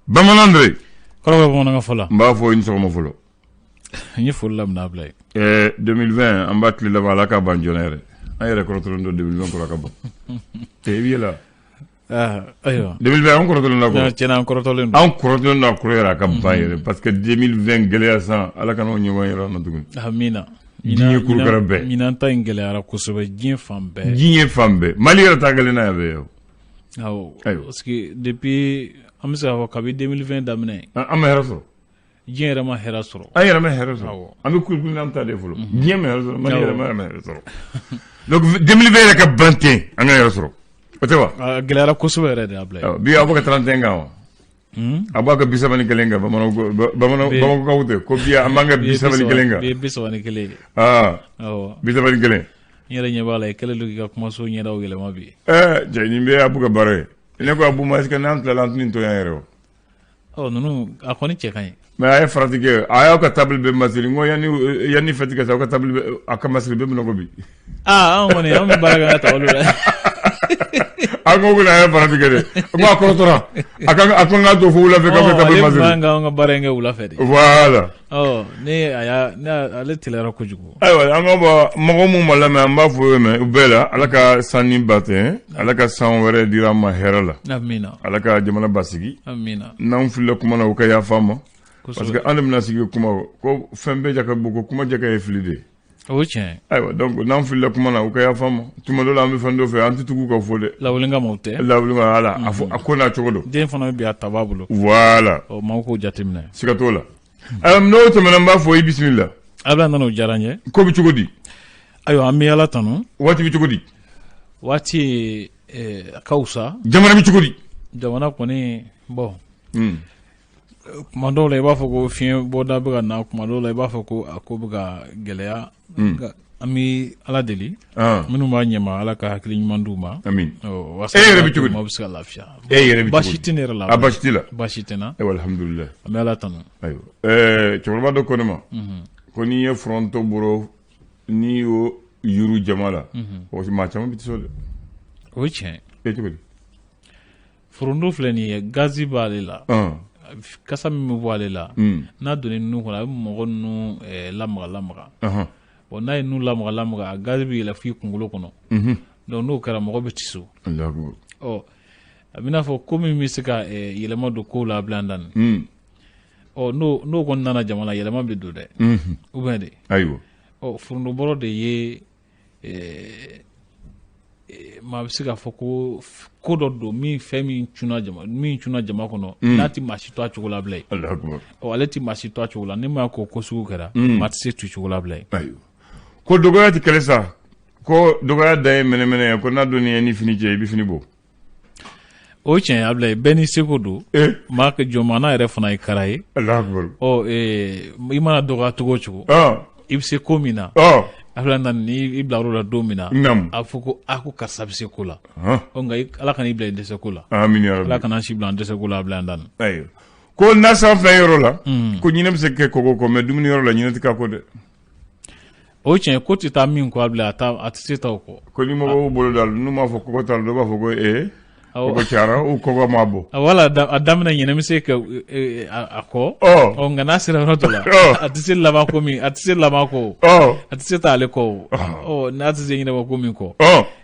Bamanan Dre. Kɔrɔbɔrɔ bamanankan fɔ la. N b'a fɔ i ni sɔgɔma fɔlɔ. N ye foli laminɛ Ablaye. 2020 an b'a tile laban, Ala k'a ban joona yɛrɛ. An yɛrɛ kɔrɔtɔlen don 2020 kɔrɔ ka ban. I b'i yɛlɛ. Ayiwa. 2020 an kɔrɔtɔlen don a kɔrɔ. Tiɲɛna, an kɔrɔtɔlen don. An kɔrɔtɔlen don a kɔrɔ yɛrɛ, a ka ban yɛrɛ, parce que 2020 gɛlɛya san, Ala kana o ɲɔgɔn yɛrɛ na tuguni. Amina. Diɲɛ kurukara bɛɛ. Ɲinan ta in gɛlɛyara kosɛbɛ diɲɛ fan bɛɛ. Diɲɛ fan bɛɛ. Mali yɛrɛ ta gɛlɛn n'a yɛrɛ ye o. Awɔ. Ayiwa. Parce que depuis, an bɛ se k'a fɔ kabi 2020 daminɛ. An ma hɛrɛ sɔrɔ. Diɲɛ yɛrɛ ma hɛrɛ sɔrɔ. An yɛrɛ ma hɛrɛ sɔrɔ. An bɛ kulukulu n'an ta de fɔlɔ. Diɲɛ ma hɛrɛ sɔrɔ, Mali yɛrɛ ma hɛrɛ sɔrɔ. Donc 2020 yɛrɛ ka ban ten, an ka hɛrɛ sɔrɔ. O tɛ wa? A gɛlɛyara kosɛbɛ yɛrɛ de, Ablaye. Bi aw bɛ ka 31 kan wa? A b'a ka 31 kan, bamanan Bamakɔkaw tɛ ko bi an b'an ka 31 kan. Bi ye 31 ye. Aa. Awɔ. 31. N yɛrɛ ɲɛ b'a la, i kɛlen don k'i ka kumaso ɲɛdaw yɛlɛma bi. Ɛɛ cɛ, nin bɛɛ ye Abu ka baara ye. Ne ko Abu ma, est-ce que n'an tilala an tɛ nin to yan yɛrɛ o? Ɔ, ninnu a kɔni cɛ ka ɲi. Mais a ye farati kɛ, a y'aw ka table bɛɛ masiri. N ko yanni fête ka se, aw ka table bɛɛ a ka masiri bɛɛ bɛ nɔgɔ bi. Aa, anw kɔni an bɛ baara kɛ an ka table la. An ko a ye farati kɛ dɛ. N ko a kɔrɔtɔra. A ko n k'a to fo wula fɛ k'aw ka table masiri. Ale tun kan k'anw ka baara in kɛ wula fɛ de. Voilà. Ɔ, ne a y'a ne ale teliyara kojugu. Ayiwa, an ka bɔ mɔgɔ mun ma lamɛn, an b'a fɔ mɛ u bɛɛ la, Ala ka san ni ba tɛ, Ala ka san wɛrɛ dira an ma hɛrɛ la. Amina. Ala ka jamana basigi. Amina. N'anw filila kuma na, u ka yafa an ma. Parce que an de bɛna sigi kuma ko fɛn bɛɛ jaka bɔ ko kuma jaka ye fili de ye. O ye tiɲɛ ye. Ayiwa, donc n'an filila kuma na, u ka yafa an ma. Tuma dɔ la, an bɛ fɛn dɔ fɛ, an tɛ tugu ka fɔ dɛ. Lawuli kama o tɛ. Lawuli kama, ala a fɔ a ko n'a cogo don. Den fana bɛ bi a ta b'a bolo. Voilà. Ɔ, maaw k'o jateminɛ. Siga t'o la. N'o tɛmɛna, n b'a fɔ i bisimila. Ablaye nana, o diyara n ye. Ko bɛ cogo di? Ayiwa, an bɛ Ala tanu. Waati bɛ cogo di? Waati a ka fisa. Jamana bɛ cogo di? Jamana kɔni, bon. Kuma dɔw la, i b'a fɔ ko fiɲɛ bɔda bɛ ka na, kuma dɔw la, i b'a fɔ ko a ko bɛ ka gɛlɛya. An bɛ Ala deli. Minnu b'a ɲɛma, Ala ka hakili ɲuman d'u ma. Amin. E yɛrɛ bɛ cogo di? Maaw bɛ se ka lafiya. E yɛrɛ bɛ cogo di? Baasi tɛ ne yɛrɛ la. A baasi t'i la? Baasi tɛ n na. Ayiwa, alhamdulilayi. An bɛ Ala tanu. Ayiwa, cɛkɔrɔba dɔ ko ne ma. Ko n'i ye foronto bɔrɔ, n'i y'o yuru jama la, o maa caman bɛ sɔn dɛ. O ye tiɲɛ ye. E cogo di? Foronto filɛ nin ye, gazi b'ale la. Kasa min bɛ bɔ ale la, n'a donna nun kɔnɔ, a bɛ mɔgɔ nun lamaga lamaga. Bon, n'a ye nun lamaga lamaga, a gazi bɛ yɛlɛ f'i kunkolo kɔnɔ. Donc n'o kɛra, mɔgɔ bɛ tiso. Ɔ, a bɛna fɔ ko min bɛ se ka yɛlɛma don kow la, Ablaye Ndani. Ɔ, n'o kɔni nana jama la, yɛlɛma bɛ don dɛ. Ou bien de. Ayiwa. Ɔ, foronto bɔrɔ de ye maa bɛ se k'a fɔ ko ko dɔ don min fɛn min cunna jama kɔnɔ, n'a tɛ maa si to a cogo la, Ablaye. Ɔ, ale tɛ maa si to a cogo la. Ni maa ko sugu kɛra, maa tɛ se to cogo la, Ablaye. Ayiwa, ko dɔgɔya tɛ kɛlɛ sa, ko dɔgɔya dan ye mɛnɛmɛnɛ ye, ko n'a donni ye ni fini cɛ, i bɛ fini bɔ. O ye tiɲɛ ye, Ablaye, bɛɛ n'i seko don. Maa jɔnmaana yɛrɛ fana ye kara ye. Ɔ, i mana dɔgɔya cogo o cogo, i bɛ se ko min na, Ablaye, nana ni i bila yɔrɔ la don min na, a fɔ ko a ko karisa bɛ se ko la. Ɔ, nka Ala kana i bila i dɛsɛ ko la. Ala kana si bila an dɛsɛ ko la, Ablaye Ndani. Ayiwa, ko nasan fɛn yɔrɔ la, ko ɲinɛ bɛ se ka kɛ kɔgɔ kɔ, mais dumuni yɔrɔ la, ɲinɛ tɛ k'a kɔ dɛ. O ye tiɲɛ, ko tɛ taa min kɔ, Ablaye, a tɛ se taa o kɔ. Ko ni mɔgɔw bolo da, n'u m'a fɔ kɔgɔ t'a la, dɔw b'a fɔ ko ee, kɔgɔ cayara ou kɔgɔ ma bɔ. Wala a daminɛ, ɲinɛ bɛ se ka a kɔ. Ɔ, nka n'a sera yɔrɔ dɔ la, a tɛ se laban ko min, a tɛ se laban kɔ, a tɛ se taa ale kɔ. Ɔ, n'a tɛ se ɲinɛ ko min kɔ,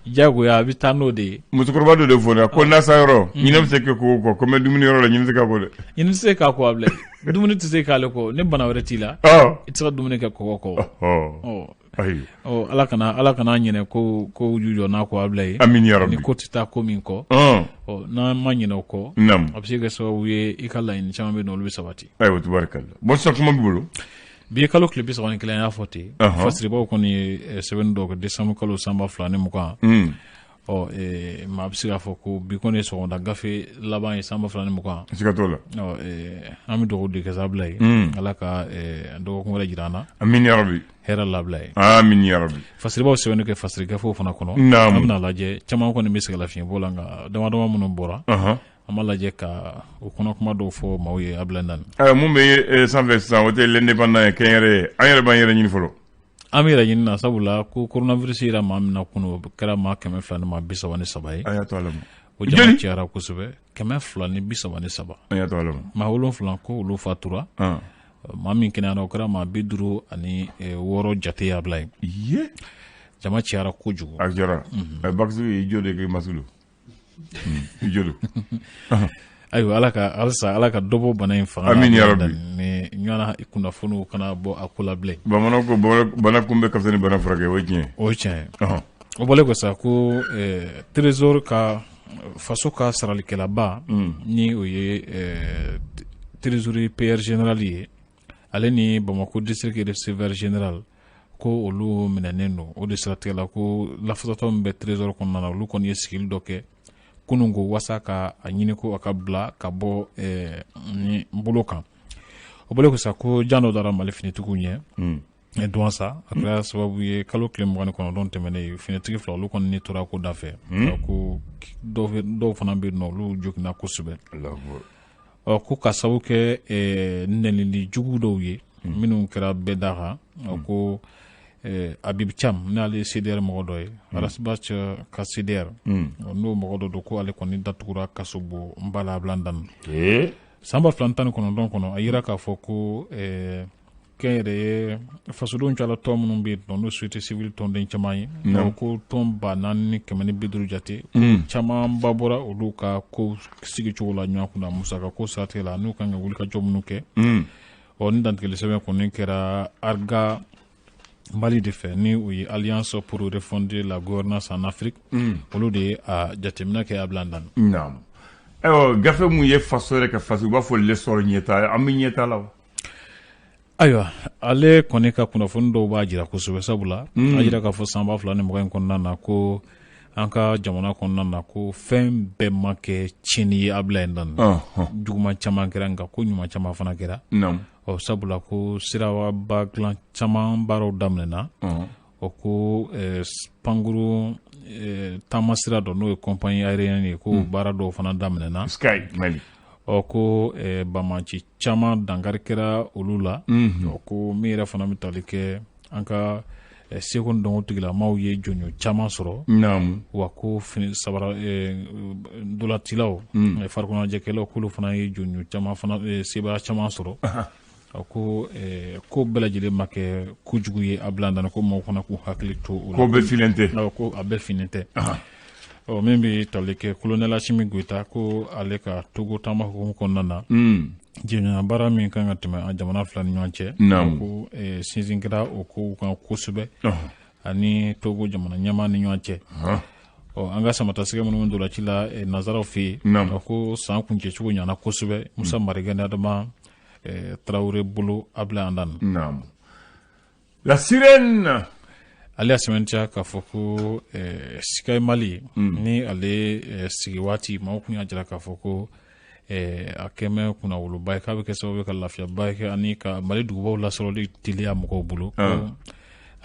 diyagoya a bɛ taa n'o de ye. Musokɔrɔba dɔ de fɔ ko nasa yɔrɔ, ɲinɛ bɛ se kɛ kɔgɔ kɔ, ko mais dumuni yɔrɔ la, ɲinɛ tɛ k'a kɔ dɛ. Ɲinɛ tɛ se k'a kɔ, Ablaye. Dumuni tɛ se k'ale kɔ. Ni bana wɛrɛ t'i la, i tɛ se ka dumuni kɛ kɔgɔ kɔ. Ɔ, Ala kana ɲinɛ ko jujɔ n'a kɔ, Ablaye. Amin ya rabbi. Ni ko tɛ taa ko min kɔ, ɔ, n'an ma ɲinɛ o kɔ, a bɛ se ka kɛ sababu ye, i ka laɲini caman bɛ yen nɔ, olu bɛ sabati. Ayiwa, tubarikala. Bon, sisan kuma b'i bolo. Bi ye kalo tile 31, an y'a fɔ ten. Fasiribaw kɔni ye sɛbɛnni dɔw kɛ décembre kalo san 2020. Ɔ, maa bɛ se k'a fɔ ko bi kɔni ye sɔgɔmada gafe laban ye san 2020. Siga t'o la. Ɔ, an bɛ dugawu de kɛ sa, Ablaye. Ala ka dɔgɔkun wɛrɛ jira an na. Amin ya rabbi. Hɛrɛ la, Ablaye. Amin ya rabbi. Fasiribaw sɛbɛnni kɛ fasiri gafew fana kɔnɔ. An bɛna lajɛ, caman kɔni bɛ sɛgɛn lafiɲɛbɔ la, nka dama dama minnu bɔra, an b'a lajɛ ka o kɔnɔ kuma dɔw fɔ maaw ye, Ablaye Ndani. Ayiwa, mun bɛ sanfɛ sisan, o tɛ L'Indépendant ye, kɛnyɛrɛ ye, an yɛrɛ b'an yɛrɛ ɲini fɔlɔ. An bɛ yɛrɛ ɲini na, sabula ko coronavirus yera maa min na kunun, o kɛra maa 233 ye. An y'a to Ala ma. O jama cayara kosɛbɛ, 233. Maa 7 ko olu fatura. Maa min kɛnɛyara, o kɛra maa 56 jate y'a bila yen. Jama cayara kojugu. A jara bakisi i jo de k'i masulu i jo don. Ayiwa, ala ka halisa ala ka dɔ bɔ bana in fanga la. Amin ya rabbi. Ni ɲɔgɔnna kunnafoniw kana bɔ a ko la bilen. Bamananw ko bana kunbɛn ka fisa ni bana furakɛ, o ye tiɲɛ ye. O ye tiɲɛ ye. O bɔlen kɔ sa, ko trésor ka faso ka saralikɛlaba, ni o ye trésorier payeur général ye, ale ni Bamakɔ district receveur général, ko olu minɛnen don. O de siratigɛ la, ko lafasatɔ min bɛ trésor kɔnɔna na, olu kɔni ye sigili dɔ kɛ kunun ko walasa ka a ɲini ko a ka bila ka bɔ ni bolo kan. O bɔlen kɔ sa, ko jan dɔ dara Mali finitigiw ɲɛ Douentza. A kɛra sababu ye kalo tile 29 tɛmɛnen, finitigi fila olu kɔni ni tora ko da fɛ, ko dɔw fana bɛ yen nɔ, olu joginna kosɛbɛ. Ɔ ko ka sababu kɛ nɛnili jugu dɔw ye minnu kɛra bɛɛ da kan, ko Habib Thiam, n'ale ye CDR mɔgɔ dɔ ye, Ras Bath ka CDR n'o mɔgɔ dɔ don, ko ale kɔni datugura kaso bonba la Ablaye Dan. San 2019 kɔnɔ, a yira k'a fɔ ko kɛnyɛrɛye fasodenw cɛla tɔn minnu bɛ yen n'o société civile tɔnden caman ye, ko tɔn 4150 jate, camanba bɔra olu ka ko sigicogo la ɲɔgɔn kunna musaka ko siratigɛ la, n'u kan ka wuli ka jɔ minnu kɛ. Ɔ ni dantigɛli sɛbɛn kɔni kɛra ARGA Mali de fɛ, ni o ye Alliance pour refonder la gouvernance en Afrique, olu de ye a jateminɛ kɛ Ablaye Dan. Ayiwa, gafe mun ye faso yɛrɛ ka faso, u b'a fɔ l'essor, ɲɛta, an bɛ ɲɛta la wa? Ayiwa, ale kɔni ka kunnafoni dɔw b'a jira kosɛbɛ, sabula a jira k'a fɔ san 2020 in kɔnɔna na, ko an ka jamana kɔnɔna na, ko fɛn bɛɛ ma kɛ tiɲɛni ye Ablaye Dan. Juguman caman kɛra, nka ko ɲuman caman fana kɛra. Ɔ sabula ko siraba dilan caman baaraw daminɛna. Ɔ ko pankuru taama sira dɔ, n'o ye compagnie aérienne ye, ko baara dɔw fana daminɛna. Sky Mali. Ɔ ko banbaanci caman dankari kɛra olu la. Ɔ ko min yɛrɛ fana bɛ tali kɛ an ka seko ni dɔnko tigilamaw ye jɔnjɔn caman sɔrɔ. Wa ko fini sabara ndolacilaw, farikoloɲɛnajɛkɛlaw, k'olu fana ye jɔnjɔn caman fana, sebaya caman sɔrɔ. A ko ko bɛɛ lajɛlen ma kɛ kojugu ye Ablaye Dan, ko maaw fana k'u hakili to o la. Ko bɛɛ finnen tɛ. Ko a bɛɛ finnen tɛ. Ɔ min bɛ tali kɛ colonel Assimi Goïta, ko ale ka Togo taama hukumu kɔnɔna na, jɛɲɔgɔnya baara min kan ka tɛmɛ an jamana fila ni ɲɔgɔn cɛ, ko sinsin kɛra o kow kan kosɛbɛ ani Togo jamana ɲɛmaa ni ɲɔgɔn cɛ. Ɔ an ka samatasɛgɛ minnu bɛ dolaci la nanzaraw fɛ yen, ko san kuncɛcogo ɲɛna kosɛbɛ Musa Marega ni Adama Tarawele bolo Ablaye Dan. La sirène. Ale y'a sɛmɛntiya k'a fɔ ko Sky Mali ni ale sigi waati, maaw kun y'a jira k'a fɔ ko a kɛmɛ kunnawoloba ye, k'a bɛ kɛ sababu ye ka lafiyaba kɛ ani ka Mali dugubaw lasɔrɔli teliya mɔgɔw bolo.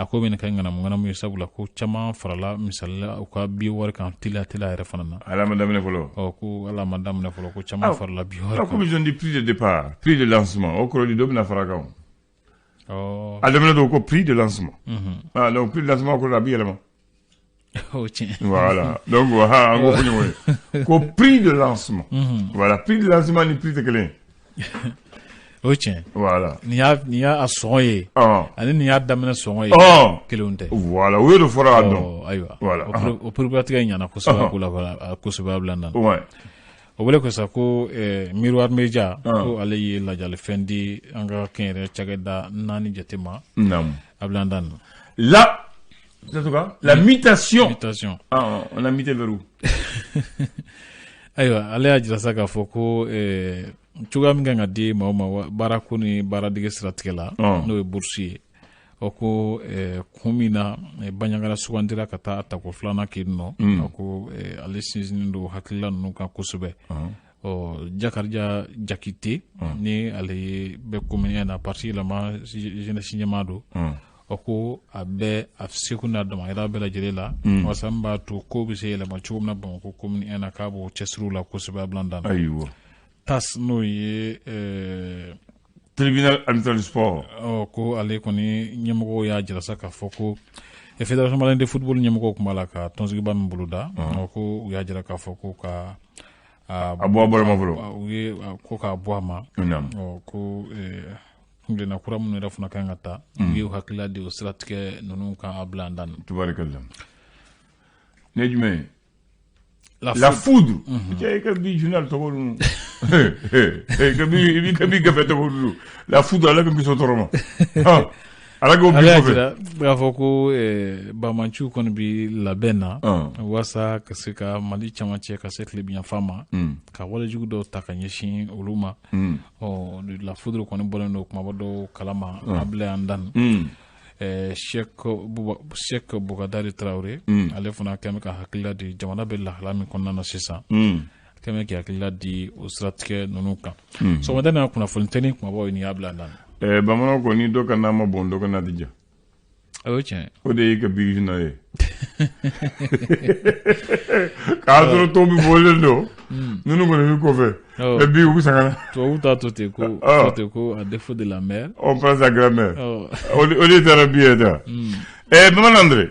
A ko bɛ kɛ ŋanamu ŋanamu ye, sabula ko caman farala misalila u ka billet wari kan teliya teliya yɛrɛ fana na. Ala ma daminɛ fɔlɔ. Ɔ ko ala ma daminɛ fɔlɔ, ko caman farala billet wari kan. Comme ils ont dit prix de départ, prix de lancement, o kɔrɔ di dɔ bɛna fara kan. A daminɛ dɔw ko prix de lancement. Ah, donc prix de lancement kɔrɔ a bɛ yɛlɛma. O tiɲɛ. Voilà, donc an k'o fɔ ɲɔgɔn ye ko prix de lancement. Voilà, prix de lancement ni prix tɛ kelen ye. O tiɲɛ. Voilà. Nin y'a sɔngɔ ye. Ani nin y'a daminɛ sɔngɔ ye. Kelenw tɛ. Voilà, o y'o de fɔra k'a dɔn. Ayiwa. Voilà. O pereperelatigɛ ɲɛna kosɛbɛ ko la kosɛbɛ Ablaye Dan. O bɔlen kɔ sa, ko Miroir Media, ko ale ye lajalifɛn di an ka kɛnyɛrɛ cakɛda naani jate ma. Ablaye Dan. La, c'est quoi? La mutation. Mutation. Ah, on a muté vers où? Ayiwa, ale y'a jira sa k'a fɔ ko cogoya min kan ka di maaw ma baarako ni baaradege siratigɛ la, n'o ye bourse ye. O ko kun min na Bandiagara sugandira ka taa tako filanan kɛ yen nɔ, a ko ale sinsinnen don hakilila ninnu kan kosɛbɛ. Ɔ Jakarija Jakite, ni ale bɛ commune na parti yɛlɛma jeunesse ɲɛmaa don, o ko a bɛ a seko n'a damayira bɛɛ lajɛlen la walasa min b'a to ko bɛ se yɛlɛma cogo min na Bamakɔ commune na, k'a b'o cɛsiriw la kosɛbɛ Ablaye Dan. Ayiwa. TAS, n'o ye tribunal arbitral du sport. Ɔ ko ale kɔni ɲɛmɔgɔw y'a jira sa k'a fɔ ko Fédération malienne de football ɲɛmɔgɔw tun b'a la ka tɔnsigiba min boloda, ko u y'a jira k'a fɔ ko ka a bɔ a bɔra ma fɔlɔ. U ye ko k'a bɔ a ma. Ko kuntilenna kura minnu yɛrɛ fana kan ka ta, u ye hakilila di o siratigɛ ninnu kan a bila an da. Tubarikala. Ne jumɛn ye? La Foudre. Cɛ, i ka bi journal tɔgɔ ninnu, i ka bi gafe tɔgɔ ninnu, La Foudre, Ala ka kisi o tɔɔrɔ ma, Ala k'o bi kɔfɛ. K'a fɔ ko bamanciw kɔni bi labɛn na walasa ka se ka Mali cɛmancɛ ka se tilebinyanfan ma, ka walejugu dɔw ta ka ɲɛsin olu ma. Ɔ, La Foudre kɔni bɔlen don kumaba dɔw kalama a bila yan dan. Cheikh Bougadary Traoré, ale fana kɛn bɛ ka hakilila di jamana bɛ lahala min kɔnɔna na sisan, kɛn bɛ k'i hakilila di o siratigɛ ninnu kan. Sɔgɔmada na, kunnafoni tɛ ni kumabaw ye, nin y'a bila dan. Bamananw ko ni dɔ ka n'a ma bɔn, dɔ ka n'a ti ja. O ye tiɲɛ. O de y'i ka bi journal ye k'a sɔrɔ tɔw bi bɔlen don, ninnu kɔni b'i kɔfɛ, et bi u bɛ san ka na. Tubabu t'a to ten ko to ten ko à défaut de la mère, on prend sa grand-mère. O de taara bi yɛrɛ ta. Bamanan Andre,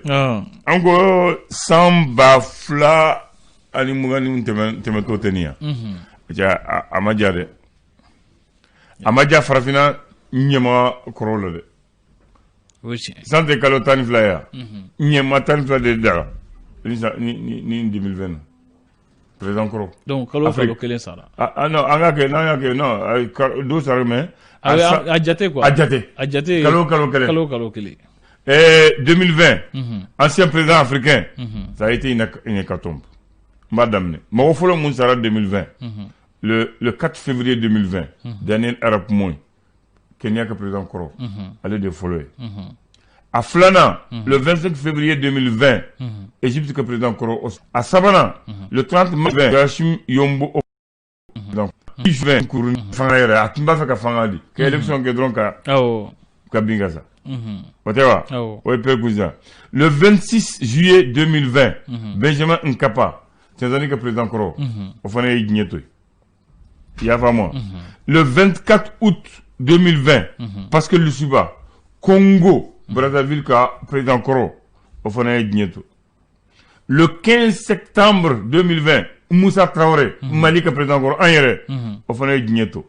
an ko san 2020 ni tɛmɛtɔ tɛ nin yan. Ja, a ma ja dɛ, a ma ja farafinna ɲɛmaa kɔrɔw la dɛ. O ye tiɲɛ. San tɛ kalo 12 ye yan, ɲɛmaa 12 de dara ni 2020 na, président kɔrɔ. Donc kalo kalo kelen sara. Ah non, an ka kɛ n'an y'a kɛ, non, dɔw sara mais. A jate quoi. A jate. A jate. Kalo kalo kelen. Kalo kalo kelen. 2020, ancien président africain, ça a été une hécatombe. N b'a daminɛ mɔgɔ fɔlɔ mun sara 2020, le 4 février 2020, Daniel Arap Moi, Kenya ka président kɔrɔ, ale de fɔlɔ ye. A filanan, le 25 février 2020, Égypte ka président kɔrɔ. A sabanan, le 30 mars 20, Joachim Yombo. Donc 20 kurun fanga yɛrɛ, a tun b'a fɛ ka fanga di ka élection kɛ dɔrɔn ka bin ka sa, o tɛ wa? O ye Père Cousin. Le 26 juillet 2020, Benjamin Mkapa, Tanzanie ka président kɔrɔ, o fana ye diɲɛ to yen. I y'a faamu wa? Le 24 août 2020, Pascal Lissouba, Congo Brazzaville ka président kɔrɔ, o fana ye diɲɛ to. Le 15 septembre 2020, Moussa Traoré, Mali ka président kɔrɔ, an yɛrɛ, o fana ye diɲɛ to.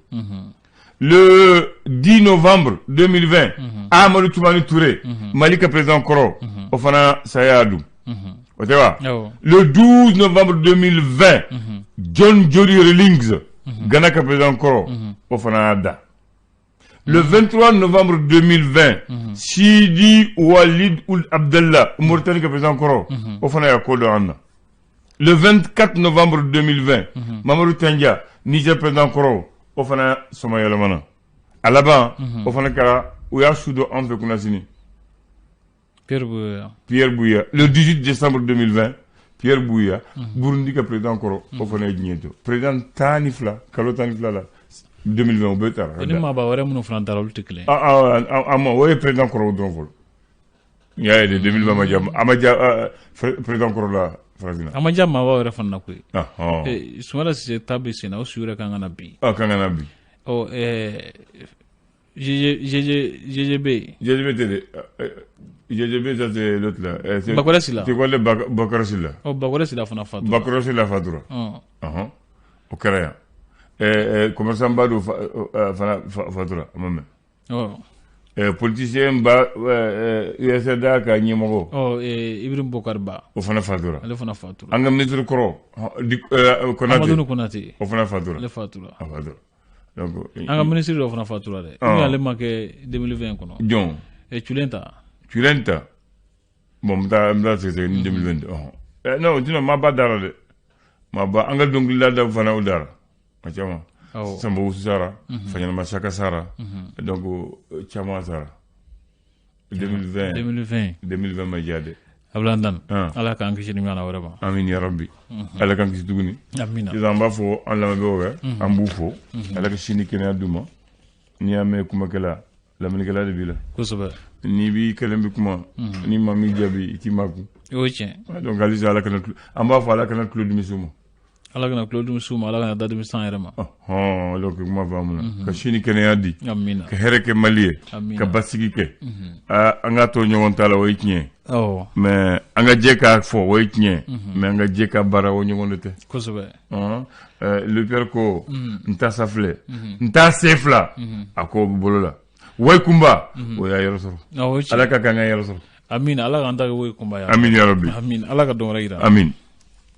Le 10 novembre 2020, Amadou Toumani Touré, Mali ka président kɔrɔ, o fana saya y'a dun, o tɛ wa? Le 12 novembre 2020, John Jerry Rawlings, Ghana ka président kɔrɔ, o fana y'a da. Le 23 novembre 2020, Sidi Walid Ould Abdallah, Mauritanie ka président kɔrɔ, o fana y'a ko dɔn an na. Le 24 novembre 2020, Mamadou Tandja, Niger président kɔrɔ, o fana sɔmɔ yɛlɛmana. A laban, o fana kɛra u y'a su dɔn an fɛ Kunasini. Pierre Buyoya. Pierre Buyoya, le 18 décembre 2020, Pierre Buyoya, Burundi ka président kɔrɔ, o fana ye diɲɛ to. Président 12, kalo 12 la, 2020, o bɛɛ taara. Ni maaba wɛrɛ minnu fana taara, olu tɛ kelen ye. Ah ah, a ma, o ye président kɔrɔw dɔrɔn fɔlɔ. N y'a ye de, 2020 ma diya, a ma diya président kɔrɔ la farafinna. A ma diya maaba wɛrɛ fana na koyi. Soumaïla Cissé ta bɛ sen na, o su yɛrɛ kan ka na bi. Ah, kan ka na bi. Ɔ, GG GGB. GGB tɛ dɛ. GGB, ça c'est l'autre là. Bakɔrɛ Sila. C'est quoi le Bakɔrɛ Sila? Ɔ, Bakɔrɛ Sila fana fatura. Bakɔrɛ Sila fatura. O kɛra yan. Commerçant ba dɔ fana fatura, a ma mɛn. Politicien ba, USRDA ka ɲɛmɔgɔ. Ɔ, Ibrahim Bokar Ba. O fana fatura. Ale fana fatura. An ka ministre kɔrɔ, Konate. Amadou Konate. O fana fatura. Ale fatura. A fatura. Donc an ka ministre dɔ fana fatura dɛ. Ni ale ma kɛ 2020 kɔnɔ. Jɔn? Tulenta. Tulenta. Bon, n bɛ taa sɛgɛsɛgɛ ni 2020. Ɔhɔn. Non, sinon maa ba dara dɛ. Maa ba, an ka dɔnkilida fana o dara. A caman. Sanba Wusu sara, Faɲanama Saka sara. Donc caman sara. 2020. 2020. 2020 ma diya dɛ. Abdoulaye Dan. Ala k'an kisi ni ɲɔgɔnna wɛrɛ ma. Amin ya rabbi. Ala k'an kisi tuguni. Amina. Sisan an b'a fɔ an lamɛnbagaw ye, an b'u fo. Ala ka sini kɛnɛya d'u ma. N'i y'a mɛn kumakɛla, lamɛnnikɛla de b'i la. Kosɛbɛ. N'i b'i kelen bɛ kuma, ni maa min jaabi, i t'i makun. O ye tiɲɛ. Donc halisa Ala kana, an b'a fɔ Ala kana tulo dimi s'u ma. Ala kana tulodimi s'u ma, Ala kana dadimi s'an yɛrɛ ma. Ɔhɔn, donc kuma faamuna. Ka si ni kɛnɛya di. Amina. Ka hɛrɛ kɛ Mali ye. Amina. Ka basigi kɛ. Aa, an ka to ɲɔgɔn ta la, o ye tiɲɛ ye. Mais an ka jɛ k'a fɔ, o ye tiɲɛ ye. Mais an ka jɛ ka baara, o ɲɔgɔn de tɛ. Kosɛbɛ. Le père ko n ta sa filɛ, n t'a sen fila, a ko bɛ bolo la. Wayi kunba, o y'a yɔrɔ sɔrɔ. Awɔ, Ala ka k'an ka yɔrɔ sɔrɔ. Amina, Ala k'an ta kɛ woyi kunba ye. Amin ya Rabbi. Amin, Ala ka dɔn wɛrɛ yira. Amin.